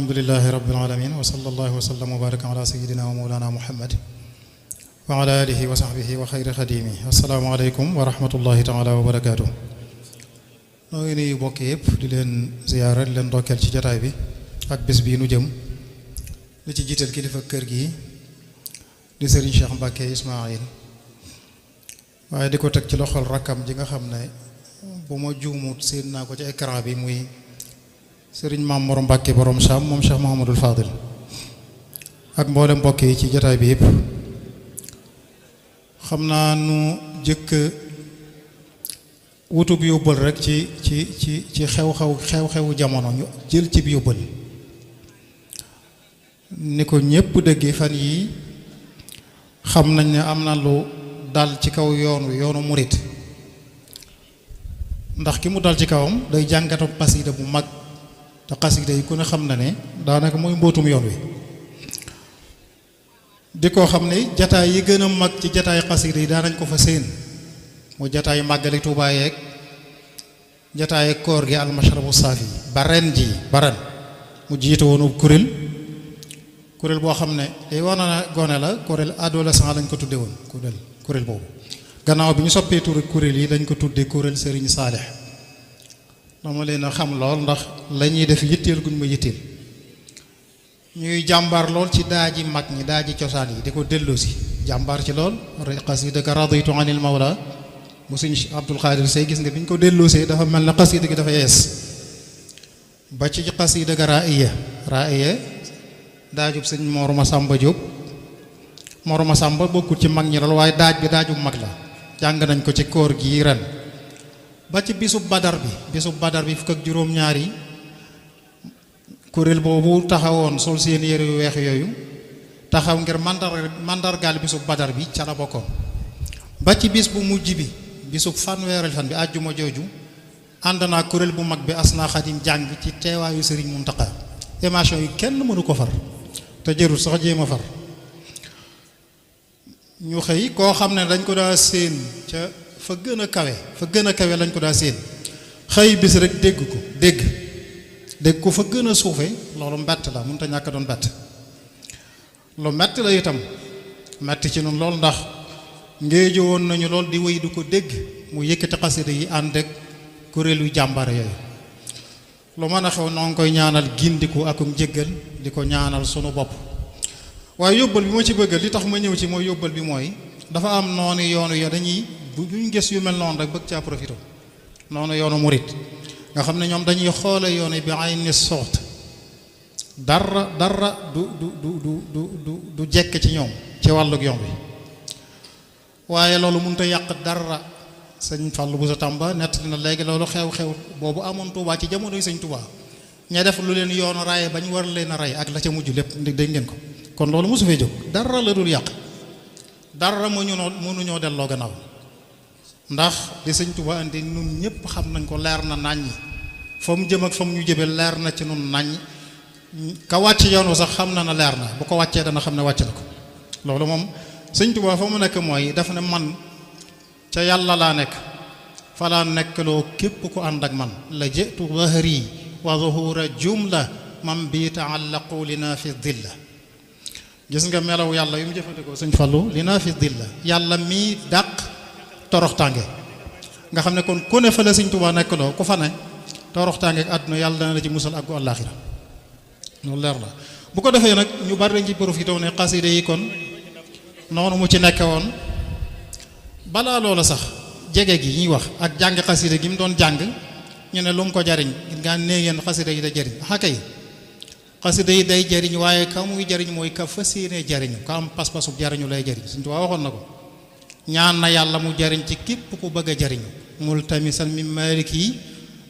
alhamdulillahi rabbil alamin wa sallallahu wa sallam wa baraka ala sayyidina wa mawlana muhammad wa ala alihi wa sahbihi wa xayri xadimi. assalaamu aleykum wa rahmatullahi taala wa barakaatu. noo ngi nuyu bokk yëpp di leen ziyaara di leen ndokkeel ci jataay bi ak bés bii nu jëm li ci jiital kilifa kër gi di sëriñ Cheikh Mbacke Ismaïl waaye di ko teg ci loxol rakkam ji nga xam ne bu ma juumut séen naa ko ci écran bi muy sëriñ Maam Mor Mbacke borom Saam moom Cheikh Mouhamadul Fadil ak mboolem mbokk yi ci jataay bi yëpp. xam naa nu jëkk wutub yóbbal rek ci xew-xewu jamono ñu jël ci bi yóbbal ni ko ñépp dëgge fan yi xam nañ ne am na lu dal ci kaw yoonu murit ndax ki mu dal ci kawam day jàngatu xasida bu mag te xasida yi ku ne xam na ne daanaka mooy mbootum yoon wi di ko xam ne jataay yi gën a mag ci jataay xasida yi daanañ ko fa séen mu jataay màggali Tuubaa yeeg jataay koor gi almashrabu saafi ba ren mu jiite woonu kuréel boo xam ne day war na gone la kuréel adolescent lañ ko tudde woon kuréel boobu gannaaw bi ñu soppee turu kuréel yi dañ ko tudde kuréel Serigne Saalix dama leen a xam lool ndax la ñuy def yitteel guñ ma yitteel ñuy jàmbaar lool ci daaji mag ñi daaji cosaan yi di ko delloosi jàmbaar ci lool xasida ka raditu anil mawla bu suñ Abdul Xaadir Sey gis nga bi ñu ko delloosee dafa mel ne xasida gi dafa yees ba ci xasida ka raaya daajub sëñ Mor Masamba Diop Mor Masamba bokkul ci mag ñi lool waaye daaj bi daajub mag la jàng nañ ko ci koor gi ren ba ci bisub badar bi fukk ak juróom-ñaar yi kuréel boobu taxawoon sol seen yére yu weex yooyu taxaw ngir mandargaal bisub badar bi ca la bokkoon ba ci bis bu mujj bi bisub fanweereel fan bi àjjuma jooju ànd naa kuréel bu mag bi Asna Xadim jàng ci teewaayu Sëriñ Muntaxa émission yi kenn mënu ko far te jërul sax jéem a far ñu xëy koo xam ne dañ ko daa séen ca fa gën a kawe lañ ko daa séen xëy bis rek dégg ko fa gën a suufe loolu mbett la mënut a ñàkk doon bett lu metti la itam metti ci noonu loolu ndax ngéejo woon nañu lool di wéy du ko dégg mu yëkkati xasida yi ànd ak kuréelu jàmbaar yooyu lu mën a xew noo ngi koy ñaanal gindiku akum jéggal di ko ñaanal sunu bopp waaye yóbbal bi ma ci bëggal li tax ma ñëw ci mooy yóbbal bi mooy dafa am noonu yoonu yo dañuy buñ gis yu mel noonu rek bëgg caa profité noonu yoonu murit nga xam ne ñoom dañuy xoole yoonu bi ay ni soot dara du jekk ci ñoom ci wàllug yoon bi waaye loolu mënut a yàq dara sëñ Fallou Bousso Tamba nettali na léegi loolu xew-xew boobu amoon Touba ci jamonoy sëñ Touba ña def lu leen yoonu raye bañ war leen a rey ak la ca mujj lépp dégg ngeen ko kon loolu mosu fee jóg dara la dul yàq dara mënuñoo delloo gannaaw ndax di sëñ Touba indi ñun ñëpp xam nañ ko leer na naññi fa mu jëm ak fa mu ñu jëbee leer na ci nun naññ ka wàcc yoon sax xam na leer na bu ko wàccee dana xam ne wàcc na ko loolu moom sëñ Touba fa mu nekk mooy daf ne man ca yàlla laa nekk fa laa nekk loo képp ku ànd ak man la jëtu zahri wa zuhura jumla man bi taallaqu li naa fi dilla gis nga melaw yàlla yu mu jëfandikoo sëñ Fallu li naa fi dilla yàlla mii dàq toroxtaange nga xam ne kon ku ne fa la sëñ Touba nekk loo ku fa ne toroxtaange ak àdduna yàlla dana la ci musal ak gu àllaaxira loolu leer la bu ko defee nag ñu bari dañ ci profité ne xaside yi kon noonu mu ci nekke woon balaa loola sax jege gi ñuy wax ak jàng xaside gi mu doon jàng ñu ne lu mu ko jariñ nga nee ngeen xaside yi day jariñ xakay xaside yi day jariñ waaye ka muy jariñ mooy ka fas yéenee jariñu ka am pas-pasu jariñu lay jariñ Sëñ Tuubaa waxoon na ko ñaan na yàlla mu jariñ ci képp ku bëgg a jariñu multamisan min maliki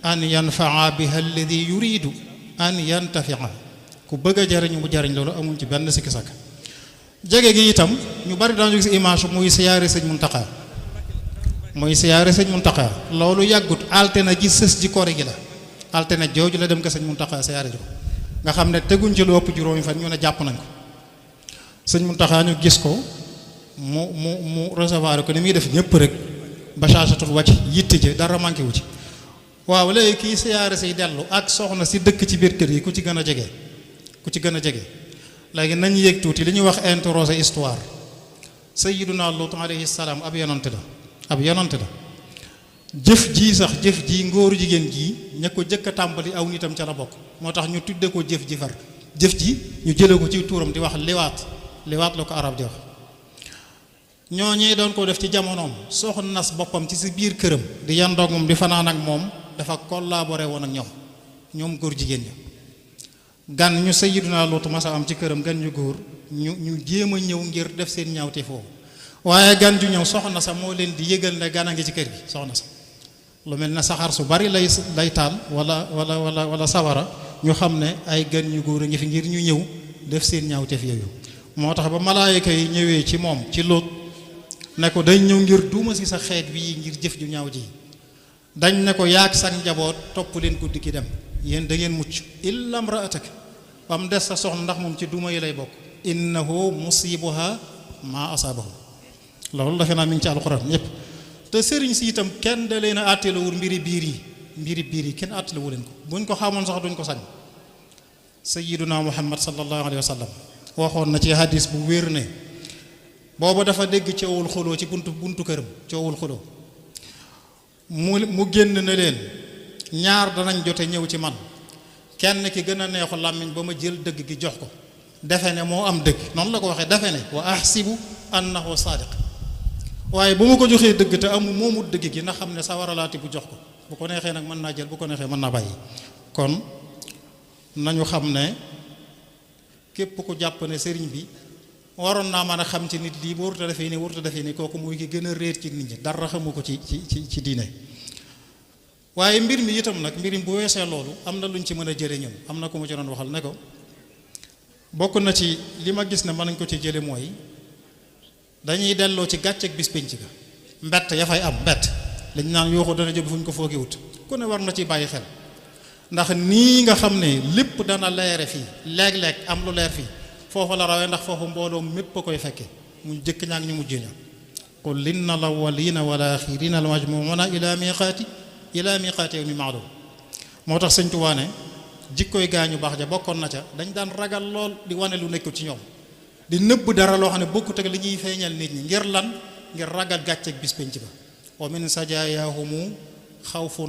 an yanfaa biha alladi yuridu an yantafia ku bëgg a jariñu mu jariñ loolu amul ci benn sikki sakk jege gi itam ñu bari dañu gis image muy siyaare sëñ Muntaxa loolu yàggut altena ji sës ji kori gi la altena jooju la dem ko sëñ Muntaxa siyaare ji ko nga xam ne teguñ ci lu ëpp juróomi fan ñu ne jàpp nañ ko sëñ Muntaxa ñu gis ko mu recevoir ko ni muy def ñëpp rek bachaasatul wàcc yitte ji dara manqué wu ci waaw léegi kii siyaare say dellu ak soxna si dëkk ci biir kër yi ku ci gën a jege ku ci gën a jege. léegi nañ yéeg tuuti li ñuy wax interroger histoire. sayyiduna Lut alayhi salaam ab yonante la jëf ji sax jëf ji ngóoru jigéen ji ña ko jëkk a tàmbali aw nitam ca la bokk moo tax ñu tudde ko jëf ji far jëf ji ñu jële ko ci turam di wax liwaat la ko arab di wax ñooñee doon ko def ci jamonoom soxna nas boppam ci si biir këram di yandoog moom di fanaan ak moom dafa collaboré woon ak ñoom góor jigéen ña gan ñu sayyiduna Lut masa am ci këram gan ñu góor ñu jéem a ñëw ngir def seen ñaawte foofu waaye gan ju ñëw soxna sa moo leen di yëgal ne gan a ngi ci kër gi soxna sa lu mel ne saxaar su bari lay taal wala sawara ñu xam ne ay gan ñu góor a ngi fi ngir ñu ñëw def seen ñaawteef yooyu moo tax ba malaayika yi ñëwee ci moom ci Lóot ne ko dañ ñëw ngir duuma si sa xeet bii ngir jëf ju ñaaw ji dañ ne ko yaag sa njaboot topp leen guddi gi dem yéen da ngeen mucc illa imra'atak ba mu des sa soxna ndax moom ci duuma yi lay bokk innahu musibuha ma asabahu loolu defe naa mi ngi ci alxuraan ñëpp te sëriñ si itam kenn da leen a àtteelawul mbiri biir yi kenn àtteelawu leen ko buñ ko xamoon sax duñ ko sañ sayyiduna muhammad sallallahu alayhi wa sallam waxoon na ci hadis bu wér ne booba dafa dégg coowul xuloo ci buntu këram coowul xuloo mu génn na leen ñaar danañ jote ñëw ci man kenn ki gën a neexu làmmiñ ba ma jël dëgg gi jox ko defe ne moo am dëgg noonu la ko waxee defe ne wa ahsibu annahu saadiq waaye bu ma ko joxee dëgg te moomu dëgg gi na xam ne sa waralaati bu jox ko bu ko neexee nag mën naa jël bu ko neexee mën naa bàyyi kon nañu xam ne képp ku jàpp ne sëriñ bi waroon naa mën a xam ci nit lii ba warut a defee nii kooku muy ki gën a réer ci nit ñi dara xamu ko ci diine waaye mbir mi itam nag mbir mi bu weesee loolu am na luñ ci mën a jële ñun am na ku ma ci doon waxal ne ko bokk na ci li ma gis ne mën nañ ko ci jële mooy dañuy delloo ci gàcceeg bis pénc ga mbett ya fay am mbett lañ naan yoo ko dana jëm fu ñu ko foogee wut ku ne war na ci bàyyi xel ndax nii nga xam ne lépp dana leere fii léeg-léeg am lu leer fii foofa la rawee ndax foofu mbooloo mépp a koy fekke mu jëkk ñaak ñu mujj ña qul inna al awwalina wal axirina al majmuuna ila miqaati yawmi ma'lum moo tax sëñ Tuubaa ne jikkooy gaañu baax ja bokkoon na ca dañ daan ragal lool di wane lu nekkul ci ñoom di nëbb dara loo xam ne bokkut ak li ñuy feeñal nit ñi ngir lan ngir ragal gàcceeg bis penc ba wa min sajaayahumu xawfu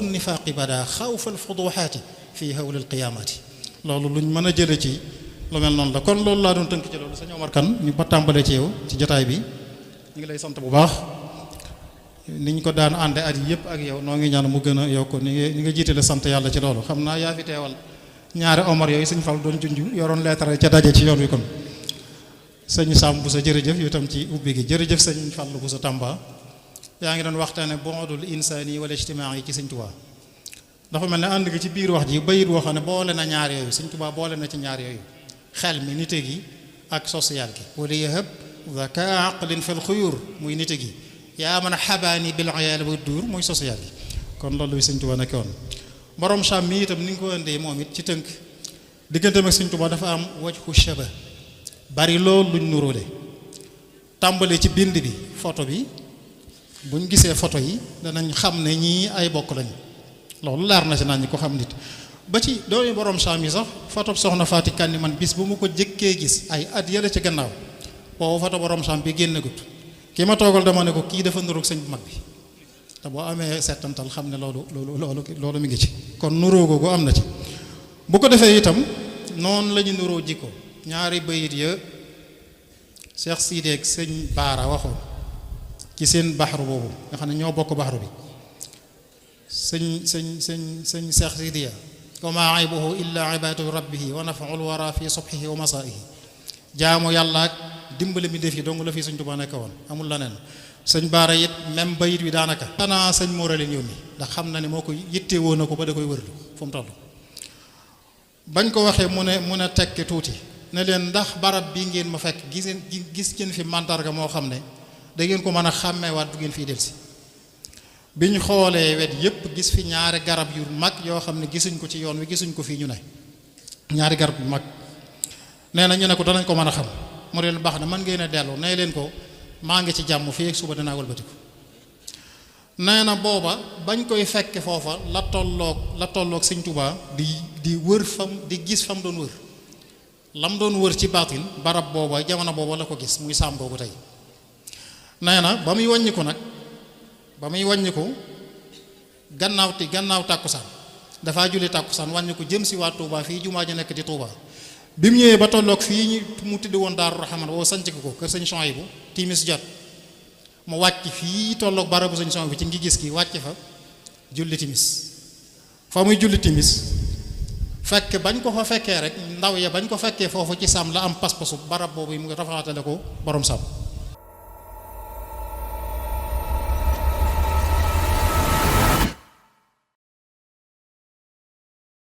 nifaaqi bada xawfal fuduxaati fii hawlil qiyaamaati loolu luñ mën a jële ci lu mel noonu la kon loolu laa doon tënk ci loolu sëñ Omar Kane ñu ba tàmbalee ci yow ci jotaay bi ñu ngi lay sant bu baax niñ ko daan ànde at yëpp ak yow noo ngi ñaan mu gën a yow ko ni nga jiitale sant yàlla ci loolu xam naa yaa fi teewal ñaari Omar yooyu sëñ Fall doon junj yoroon leetare ca daje ci yoon wi kon sëñ Sam bu sa jërëjëf yow tam ci ubbi gi jërëjëf sëñ Fall bu sa Tamba yaa ngi doon waxtaane bu'dul insaani wal ijtimaai ci sëñ Tuubaa dafa mel ne ànd nga ci biir wax ji bayit woo xam ne boole na ñaar yooyu sëñ Tuubaa boole na ci ñaar yooyu xel mi nite gi ak social gi wala yahab zaka aqlin fil xuyur muy nite gi yaa mën a xabaani bil ayaal wa duur muy social gi kon loolu sëñ Tuubaa nekk woon borom Saam mi itam ni nga ko indee moom it ci tënk diggante ak sëñ Tuubaa dafa am wajhu shaba bari loolu luñ nuróole tàmbale ci bind bi photo bi buñ gisee photo yi danañ xam ne ñii ay bokk lañ loolu leer na ci naan ñi ko xam nit ba ci doomi borom Saam yi sax photo soxna Faati Kanni man bis bu mu ko jëkkee gis ay at yële ci gannaaw boobu photo borom Saam bi génn gut ki ma toogal dama ne ko kii dafa nuroog sëñ bu mag bi te boo amee seetantal xam ne loolu mi ngi ci kon nuróo googu am na ci bu ko defee itam noonu la ñu nuróo jikko ñaari bayit ya Cheikh Sidé ak sëñ Baara waxoon ci seen baxaru boobu nga xam ne ñoo bokk baxaru bi sëñ Cheikh Sidé wa maa aybuhu illa ibadatu rabbihi wa nafaul wara fi subhihi wa masaihi jaamu yàlla ak dimbale mi def yi dong la fii sëñ Tuubaa nekk woon amul leneen sëñ Baara it même bayit wi daanaka xanaa sëñ Moora leen yónni ndax xam na ne moo ko yitte woon na ko ba da koy wërlu fu mu toll bañ ko waxee mu ne tekki tuuti ne leen ndax barab bii ngeen ma fekk gis ngeen fi mandarga moo xam ne da ngeen ko mën a xàmmeewaat du ngeen fii delsi bi ñu xoolee wet yépp gis fi ñaari garab yu mag yoo xam ne gisuñ ko ci yoon wi gisuñ ko fii ñu ne ñaari garab yu mag nee na ñu ne ko danañ ko mën a xam mu leen baax na man ngeen a dellu nee leen ko maa ngi ci jàmm fii ak suba danaa wëlbatiku nee na booba bañ koy fekke foofa la tolloog sëñ Tuubaa di wër fam di gis fam doon wër lam doon wër ci baatin barab booba jamono booba la ko gis muy saam boobu tey nee na ba muy wàññiku nag gannaaw tàkkusaan dafaa julli tàkkusaan wàññiku jëm si waa Touba fii jumaa ji nekk di Touba bi mu ñëwee ba tolloog fii mu tudd woon Daaru Rahman woo sanc ko kër sëñ Souhaïbou timis jot mu wàcc fii tolloog barabu sëñ Souhaïbou ci ngi gis ki wàcc fa julli timis fa muy julli timis fekk bañ ko fa fekkee rek ndaw ya bañ ko fekkee foofu ci sàmm la am pas-pasu barab boobu yi mu rafaatale ko borom sàmm